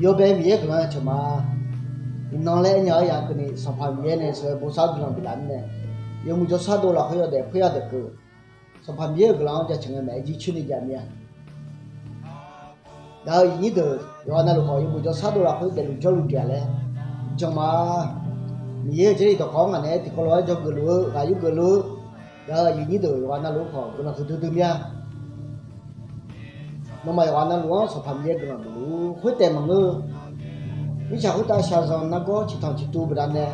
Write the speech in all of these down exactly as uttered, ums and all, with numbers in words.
Yawbae Miqyaer guiqlanq-anr ceuq ma. Iqnan laer aernya-eu yaq keuvni Sanqpaq Miqyaer nae sheuqghae bosav-eu guiqlanq biflaf-eu mirnae, yawmuiq jawrshar dov lafkhoer yawdaef khoerya daef keuv, Sanqpaq Miqyaer-euq guiqlanq-anr jaceuq ngae maeq-aer jircoer ni jav mir-a. Gaq-euq aqyuif nyir deuq, yawqghaq navluf khawf yawmuiq jawrshar dov lafkhoer daefluf jawrluf jeq-a laer jan ma. Miqyaer-euq Jarlif dawqkawq-anr ngaq naeq-aer tiqkawv lof-aer dzawgeuf luf-eu ghaq yurgeuf luf-eu, gaq-euq aqyuif nyir deuq yawqghaq navluf-anr khawf guiqlanq huiqdui dui mir-a. Nawmaf yawqghaq navluf-anr Sanqpaq Miqyaer guiqlanq bifluf-ur. Khoertaef maqngeur-eu, mirtsaq khoertav shaqzanq nargawr ciqtanq ciqtuv baqdanae,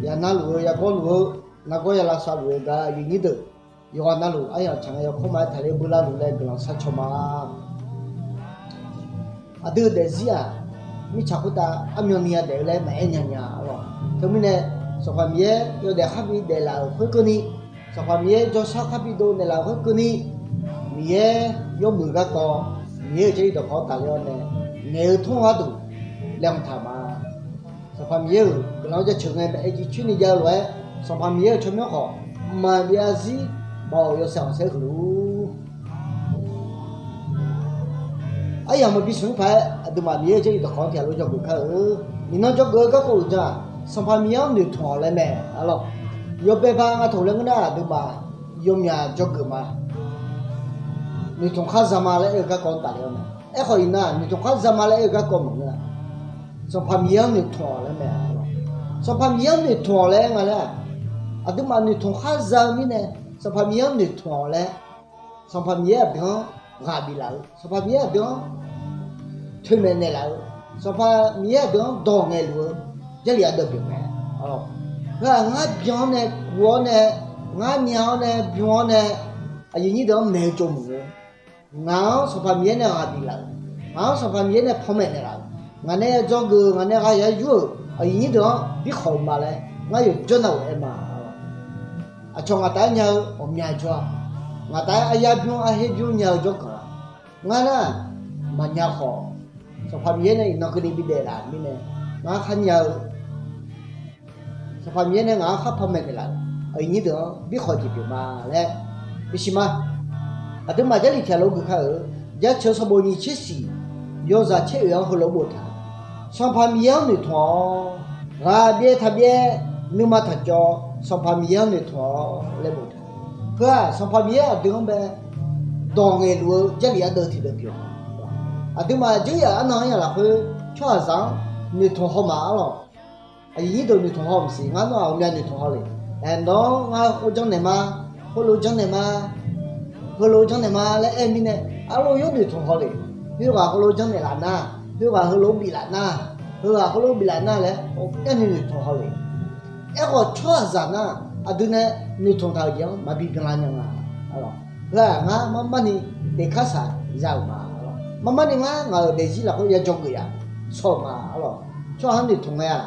yaq navluf-eu yagawr luf-eu, nargawr ya lavsav luf-eu gaq-euq aqyuif nyir deuq, yawqghaq navluf aryamq tsaq ngae yawkawr ma-aer taqler beular luf laer guiqlanq sharcaw ma. Aqdui-euq daefzir-aq, mirtsaq khoertav armyan ni yadaef-eu laer maqaer nya nya-a lawq. Teumirnae, Sanqpaq Miqyaer yawdaef khar bi daeflaf-euq khoerkeuvni, Sanqpaq Miqyaer jawrshar khar bi dov naeqlaf-euq khoerkeuvni, Miqyaer yawmuiq garkawv, Miqyaer-euq Jarlif dawqkawq-anr tafler-awr nae, ngaeq-eu tmr gharduq laeqhmq taq ma. Sanqpaq Miqyaer-euq guiqlanq-anr jaceuq ngae maeq-aer jircoer ni jav-eu lof-aer, Sanqpaq Miqyaer-euq tsawrmyanr khawf mqmaq byav zarzir baoq yawshaef khanqsaer huiqluf-ur. Aryamq maqbi smq mr paq-aer aqduimaf Miqyaer-euq Jarlif dawqkawq-anr tiq ghaq lof dzawgeuf kar-eu. Iqnan dzawgeuf-eu garkawv uqdzan-aq, Sanqpaq Miqyaer-anr noeqtmq-awq laer mae-a lawq. Yawbae ba nga taq laer ngeur nar aqduimaf yawmyaq dzawgeuf ma. Noeqtmq khar za ma laer aer-eu garkawv-anr tafler-awr mae. Aerkhawf iqnan noeqtmq khar za ma laer aer-eu garkawv maqngeur-a. Sanqpaq Miqyaer-anr noeqtmq-awq laer mae-a lawq. Sanqpaq Miqyaer-anr noeqtmq-awq laer nga laer-aq, aqduimaf noeqtmq khar za-eu mirnae, Sanqpaq Miqyaer-anr noeqtmq-awq laer, Sanqpaq Miqyaer aqdui-anr ghaq biflaf-eu, Sanqpaq Miqyaer aqdui-anr toeqmaeq naeqlaf-eu, Sanqpaq Miqyaer aqdui-anr dawq ngaeqluf-eu Jarlif ardeuv pyeuf mae-a lawq. Heu-aq ngar byan-awr nae, guv-awr nae, ngar myav-awr nae, bym-awr nae, aqyuif nyir deuq-anr maeq-eu tsov maqngeur. Ngaq-anr Sanqpaq Miqyaer nae ghaq biflaf-euq, ngaq-anr Sanqpaq Miqyaer nae panmaeq naeqlaf-euq, ngaq nae dzawgeuf-euq, ngaq nae ghaq yar yur-euq aqyuif nyir deuq-anr birkhawf-eu ma laer ngar yawqjawr navluf-aer ma-a lawq. Aqcawq ngaq taf-aer nya-eu ghawqmya jawr-a. Ngaq taf-aer aryar bymr arher bymr nya-eu jawrganq-a. Ngar nar maqnya khawf, Sanqpaq Miqyaer nae iqnan keuvni bidaef laf mirnae, ngar khar nya-eu Sanqpaq Miqyaer nae ngaq-anr khar panmaeq naeqlaf-euq aqyuif nyir deuq-anr birkhawf jeq pyeuf ma laer bisiq ma. Aqduimaf Jarlif tiq ghaq lof geuf kar-euq, Jaceuq sanqbof nyiq tser siq yawzaq tser oeq-anr heulof boftaq, Sanqpaq Miqyaer-anr noeqtmq-awq. Ghaq byaev taq byaev, nuima taq cawv, Sanqpaq Miqyaer-anr noeqtmq-awq laer boftaq. Heu-aq Sanqpaq Miqyaer aqdui-anr bae dawq ngaeqluf-eu Jarlif ardeuv tiqdeuv pyeuf-a. Aqduimaf dzerzaq arnan-anr ya lafkhoer tsawrhaqzaq-anr noeqtmq haw ma-a lawq. Aqyuif nyir deuq noeqtmq haw maqsiq, ngar nawr-aq ghawqmya noeqtmq haw le. Aer, nawr ngar khoer janrnaeq ma, khoerlof janrnaeq ma, heulof janrnaeq ma laer aer-eu mirnae, arlof yawr noeqtmq haw le. Khoerghaq heulof janrnaeq laf nar, khoerghaq heulof biflaf nar, heughaq heulof biflaf nar laer ghawqmyani noeqtmq haw le. Aerkhawf tsawrhaqzaq nar, aqdui nae noeqtmq taq-euq jeq-anr maqbi byanlar nya nga. Heu-aq ngar marmarni daeqkar saq za-euq ma. Marmarni ngar ngaq-euq daefzir lafkhoer ya dzawgeuf yaf shaw-euq ma-a lawq. Tsawrhaq-anr noeqtmq ngae-aq,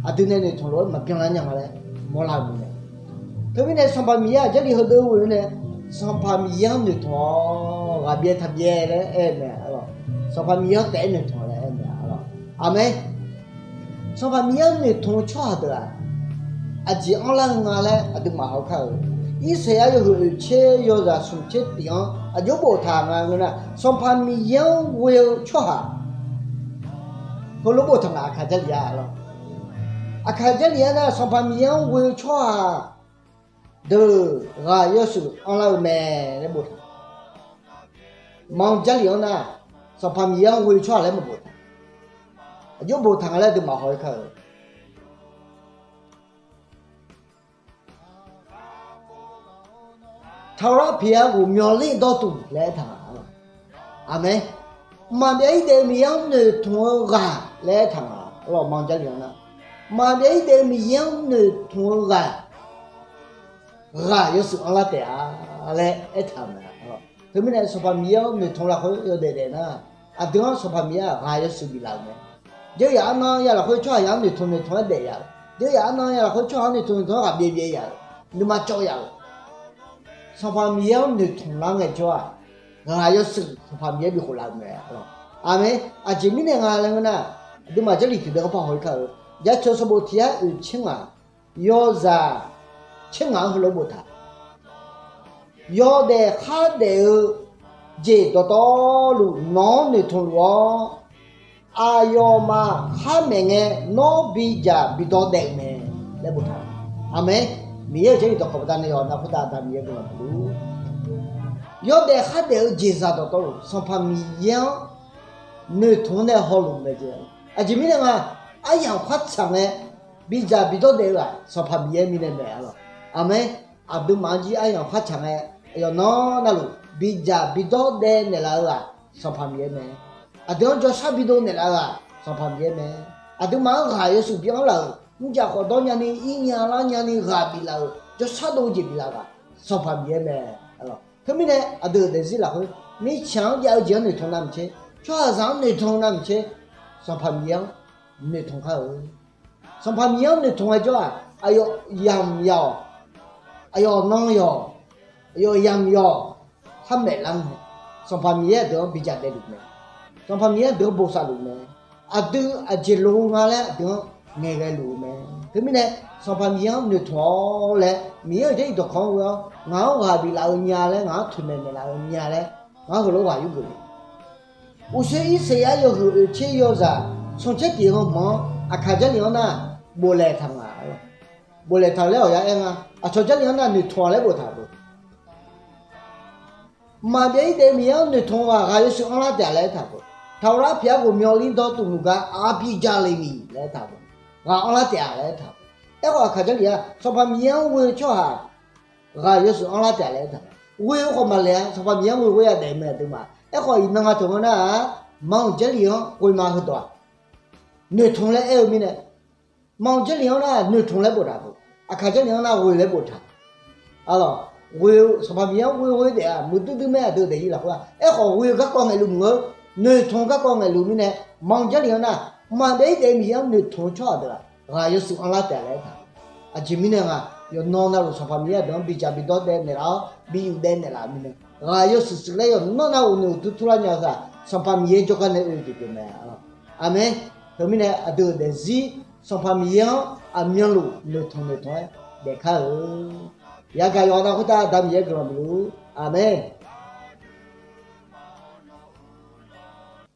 aqdui nae noeqtmq lof-aer maqbyanlar nya nga laer mawrlar-euq mae. Teumirnae Sanqpaq Miqyaer-aq Jarlif heudeuv ghoe-eu nae, Sanqpaq Miqyaer-anr noeqtmq-awq, ghaq byaev taq byaev laer aer-eu mae-a lawq. Sanqpaq Miqyaer-anr taef-aer noeqtmq laer aer-eu mae-a lawq. Aqmeq. Sanqpaq Miqyaer-anr noeqtmq-eu tsawrhaq deuq-aq, aqjeq anrlar-eu nga laer aqduimaf haw kar-euq. Irsaqyar yawhuiq oeqtser yawzaq smq tser tiq-anr aqjox boftaq nga ngeur nar, Sanqpaq Miqyaer-anr ghoe-eu tsawrhaq heulof boftaq nga. Aqkaq Jarlif-a lawq. Aqkaq Jarlif-a nar, Sanqpaq Miqyaer-anr ghoe-eu tsawrhaq deuq ghaq yawshuif anrlar-eu mae laer boftaq. Manq Jarlif-anr nar, Sanqpaq Miqyaer-anr ghoe-eu tsawrhaq laer maqbof taq. Aqjox boftaq nga laer aqduimaf haw-aer kar-euq. Taqlar piq-a ghawqmyani dawrtuq laer aertaq nga. Aqmeq. Maqbyav-ir daef-eu Miqyaer-anr noeqtmq-eu ghaq laer aertaq nga. Arlawq manq Jarlif-anr nar, maqbyav-ir daef-eu Miqyaer-anr noeqtmq-eu ghaq, ghaq yawshuif anrlar taef-a laer aertaq-euq mae. Teumirnae Sanqpaq Miqyaer-anr noeqtmq lafkhoer yawdaef daef nar, aqdui-anr Sanqpaq Miqyaer-aq ghaq yawshuif biflaf-euq mae. Dzerzaq arnan ya lafkhoer tsawrhaq ya-anr noeqtmq noeqtmq-aer daef yaf-euq. Dzerzaq arnan ya lafkhoer tsawrhaq-anr noeqtmq noeqtmq-aer ghaq byaev byaev yaf-euq. Nuima cawv yaf-euq. Sanqpaq Miqyaer-anr noeqtmq lar ngaejawr-aq, ghaq yawshuif Sanqpaq Miqyaer bikhof laf-euq mae. Aqmeq. Aqjeq mirnae nga laer ngeur nar, aqduimaf Jarlif tiqdeuv-anr par haw-ir kar-eu. Jaceuq sanqbof tiq yar oeq tser ngaq yawzaq tser ngaq-anr heulof boftaq. Yawdaef khardaef-eu jeq dawqtawvluf nawq-anr noeqtmq luf-awr, aqyawfmaf khar maeq ngae, nawr bidzaq bidawr daef-eu mae laer boftaq-a. Aqmeq. Miqyaer-euq Jarlif dawqkawq baqdanae yawqha navluf khoertav Aqda Miqyaer guiqlanq bif-awr, yawdaef khardaef-eu jeqzaq dawqtawvluf Sanqpaq Miqyaer-anr noeqtmq-anr nae hawluf mae jeq. Aqjeq mirnae nga, aryamq khartsaq ngae bidzaq bidawr daef-eu-aq, Sanqpaq Miqyaer mirnae mae, arlawq. Aqmeq. Aqduimaf-anr jir aryamq khartsaq ngae, aqyawf nan navluf bidzaq bidawr daef naeqlaf-eu-aq, Sanqpaq Miqyaer mae. Aqdui-anr jawrshar bidov naeqlaf-eu-aq, Sanqpaq Miqyaer mae. Aqduimaf-anr ghaq yawshuif bi anrlaf-euq, mrjaf khawf dawr nyani, ir nya lar nyani ghaq biflaf-euq, jawrshar dov-eu jeq biflaf-euq-aq, Sanqpaq Miqyaer mae. Teumirnae aqdui-euq daefzir lafkhoer, mirtsaq-anr jav-eu jeq-anr noeqtmq navmaqtser, tsawrhaqzaq-anr noeqtmq navmaqtser, Sanqpaq Miqyaer-anr noeqtmq kar-eu. Sanqpaq Miqyaer-anr noeqtmq ngaejawr-aq, aqyawf yamq yawq, aqyawf nan yawq, aqyawf yamq yawq, khar maeqlar-anr, Sanqpaq Miqyaer aqdui-anr bidzaq daefluf mae. Sanqpaq Miqyaer aqdui-anr bosav luf mae. Aqdui aqjeq loq nga laer aqdui-anr ngaeqghae luf-eu mae. Teumirnae Sanqpaq Miqyaer-anr noeqtmq-awr laer Miqyaer-euq Jarlif dawqkawq-anr ghoe-awr, ngaq-anr ghaq biflaf-eu nya laer, ngaq-anr toeqmaeq naeqlaf-eu nya laer, ngaq-anr heulof-aer ghaq yurgeuf le. Uqshoe Irsaqyar yawhuiq oeqtser yawzaq smqtser tiq heu hmq-anr Aqkaq Jarlif-anr nar boflaeq taq nga, boflaeq taq laer awq ya aer nga. Aqcawq Jarlif-anr nar noeqtmq-a laer boftaq-euq. Mqmaq byav-ir daef Miqyaer-anr noeqtmq-eu ghaq, ghaq yawshuif anrlar taef-a laer aertaq-euq. Taqghaq lar pyaq-aer ghawqmya lirdaw tuvmuq gar arbi jale miq laer aertaq-euq. Ghaq anrlar taef-a laer aertaq-euq. Aerkhawf Aqkaq Jarlif-aq, Sanqpaq Miqyaer-anr ghoe-eu tsawrhaq ghaq yawshuif anrlar taef-a laer aertaq-euq. Ghoe-eu khawf maqle-a, Sanqpaq Miqyaer-anr ghoe ghoe-a daef mae aqduimaf. Aerkhawf iqnan nga teu-anr nar-aq, Manq Jarlif-anr ghoe ma heudawq-aq, noeqtmq laer aer-eu mirnae, Manq Jarlif-anr nar noeqtmq laer boftaq-euq. Aqkaq Jarlif-anr nar ghoe laer boftaq. Arlawq, ghoe-eu Sanqpaq Miqyaer-anr ghoe ghoe daef-aq muiqdui dui mae aqdui-euq daefzir lafkhoer-aq. Aerkhawf ghoe-eu garkawv ngaeqluf maqngeur, noeqtmq garkawv ngaeqluf mirnae, Manq Jarlif-anr nar mqmaq byav-ir daef Miqyaer-anr noeqtmq-eu tsawrhaq deuq-aq, ghaq yawshuif anrlar taef-a laer aertaq-euq. Aqjeq mirnae nga, yawqnan navluf Sanqpaq Miqyaer aqdui-anr bidzaq bidawr daef naeqlaf-awr bi yuf daef naeqlaf mirnae, ghaq yawshuif shuif laer yawqnan navluf noeq uqtur turlar nya-eu heu-aq, Sanqpaq Miqyaer jawrgar nae oe-eu jeq pyeuf mae. Aqmeq. Teumirnae aqdui-euq daefzir Sanqpaq Miqyaer-anr aqmyanluf noeqtmq noeqtmq-aer daefkar-eu. Yagaq yawqha navluf khoertav Aqda Miqyaer guiqlanq bifluf-ur. Aqmeq.